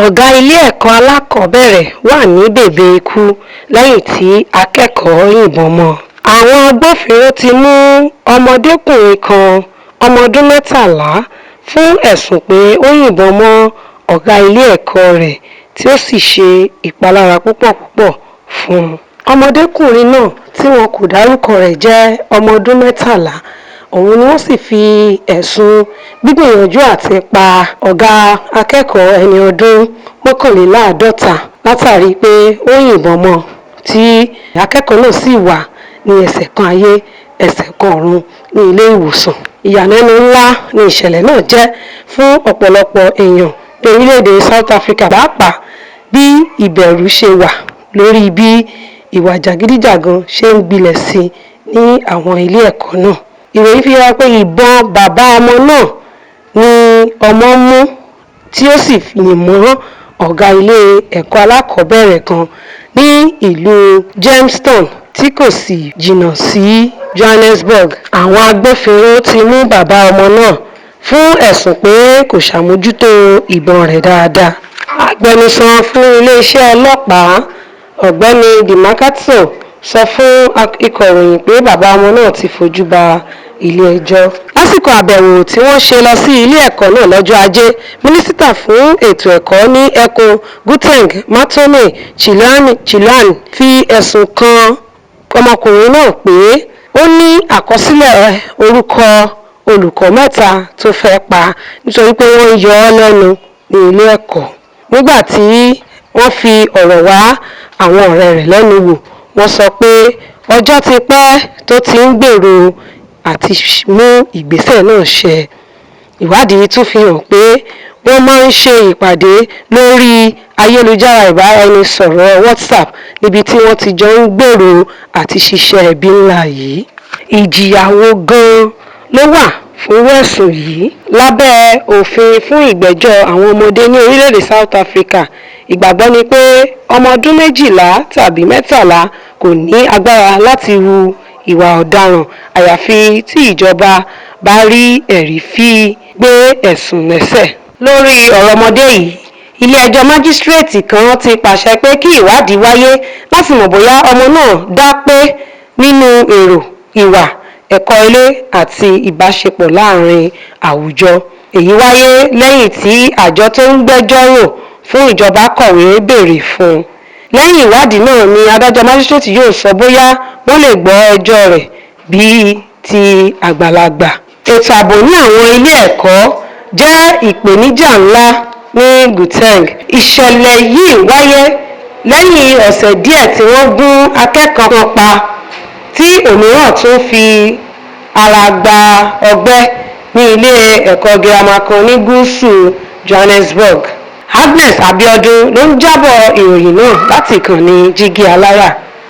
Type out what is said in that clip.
Ọ̀gá ilé ẹ̀kọ́ alákọ̀ọ́bẹ̀rẹ̀ wà ní bèbè ikú lẹ́yìn tí akẹ́kọ̀ọ́ yìnbọn mọ́ ọn. Àwọn agbófinró ti mú ọmọdékùnrin kan ọmọ ọdún 13 fún ẹ̀sùn pé ó yìnbọn mọ́ ọ̀gá ilé ẹ̀kọ́ rẹ̀ tí ó sì ṣe ìpalára púpọ̀ púpọ̀ fún un. Ọmọdékùnrin náà tí wọn kò dárúkọ rẹ̀ jẹ́ ọmọ ọdún 13, òun ni wọ́n sì fi ẹ̀sùn gbígbìyànjú àti pa ọ̀gá akẹ́kọ̀ọ́ ẹni ọdún 51 látàrí pé ó yìnbọn mọ́, tí akẹ́kọ̀ọ́ náà sì wà ní ẹsẹ̀ kan ayé ẹsẹ̀ kan ọ̀run ní ilé ìwòsàn. Ìyàlẹ́nu ńlá ni ìṣẹ̀lẹ̀ náà jẹ́ fún ọ̀pọ̀lọpọ̀ èèyàn ní orílẹ̀-èdè South Africa, pàápàá bí ìbẹ̀rù ṣe wà lórí bí ìwà jàgídíjàgan ṣe ń gbilẹ̀ sí i ní àwọn ilé ẹ̀kọ́ náà. Ìròyìn fi hàn pé ìbọn bàbá ọmọ náà ni ọmọ mú tí ó sì yìn mọ́ ọ̀gá ilé ẹ̀kọ́ alákọ̀ọ́bẹ̀rẹ̀ kan ní ìlú Germiston tí kò sì jìnnà sí Johannesburg. Àwọn agbófinró ti mú bàbá ọmọ náà fún ẹ̀sùn pé kò ṣàmójútó ìbọn rẹ̀ dáadáa. Agbẹnusọ fún iléeṣẹ́ ọlọ́pàá, Ọ̀gbẹ́ni Dimakatso, sọ fún ikọ̀ròyìn pé bàbá ọmọ náà ti fojú ba ilé-ẹjọ́. Lásìkò àbẹ̀wò tí wọ́n ṣe lọ sí ilé ẹ̀kọ́ náà lọ́jọ́ Ajé, mínísítà fún ètò ẹ̀kọ́ ní ẹkùn Gauteng, Matome Chiloane, fi ẹ̀sùn kan ọmọkùnrin náà pé ó ní àkọsílẹ̀ orúkọ olùkọ́ mẹ́ta tó fẹ́ pa nítorí pé wọ́n ń yọ ọ́ lẹ́nu ní ilé ẹ̀kọ́. Nígbà tí wọ́n fi ọ̀rọ̀ wá àwọn ọ̀rẹ́ rẹ̀ lẹ́nu wò, wọ́n sọ pé ọjọ́ ti pẹ́ tó ti ń gbèrò àti mú ìgbésẹ̀ náà ṣẹ. Ìwádìí tún fi hàn pé wọ́n máa ń ṣe ìpàdé lórí ayélujára ìbáraẹnisọ̀rọ̀ WhatsApp níbi tí wọ́n ti jọ ń gbèrò àti ṣiṣẹ́ ibi ńlá yìí. Ìjìyà wo gan-an ló wà fúnrú ẹ̀sùn yìí? Lábẹ́ òfin fún ìgbẹ́jọ́ àwọn ọmọdé ní orílẹ̀-èdè South Africa, ìgbàgbọ́ ni pé ọmọ ọdún 12 tàbí 13 kò ní agbára láti hu ìwà ọ̀daràn àyàfi tí ìjọba bá rí ẹ̀rí fi gbé ẹ̀sùn lẹ́sẹ̀. Lórí ọ̀rọ̀ ọmọdé yìí, ilé-ẹjọ́ májísíréètì kan ti pàṣẹ pé kí ìwádìí wáyé láti mọ̀ bóyá ọmọ náà dá pé nínú èrò, ìwà, ẹ̀kọ́ ilé àti ìbáṣepọ̀ láàrin àwùjọ. Èyí wáyé lẹ́yìn tí àjọ tó ń gbẹ́jọ́ rò fún ìjọba kọ̀wé béèrè fún un. Lẹ́yìn ìwádìí náà ni adájọ́ májísíréètì yóò sọ bóyá wọ́n lè gbọ́ ẹjọ́ rẹ̀ bíi ti àgbàlagbà. Ètò ààbò ní àwọn ilé ẹ̀kọ́ jẹ́ ìpèníjà ńlá ní Gauteng. Ìṣẹ̀lẹ̀ yìí wáyé lẹ́yìn ọ̀sẹ̀ díẹ̀ tí wọ́n gún akẹ́kọ̀ọ́ kan pa tí òmíràn tún fi ara gba ọgbẹ́ ní ilé ẹ̀kọ́ girama kan ní gúúsù Johannesburg. Agnes Abiodun ló ń jábọ̀ ìròyìn náà láti ìkànnì Jígí Alára.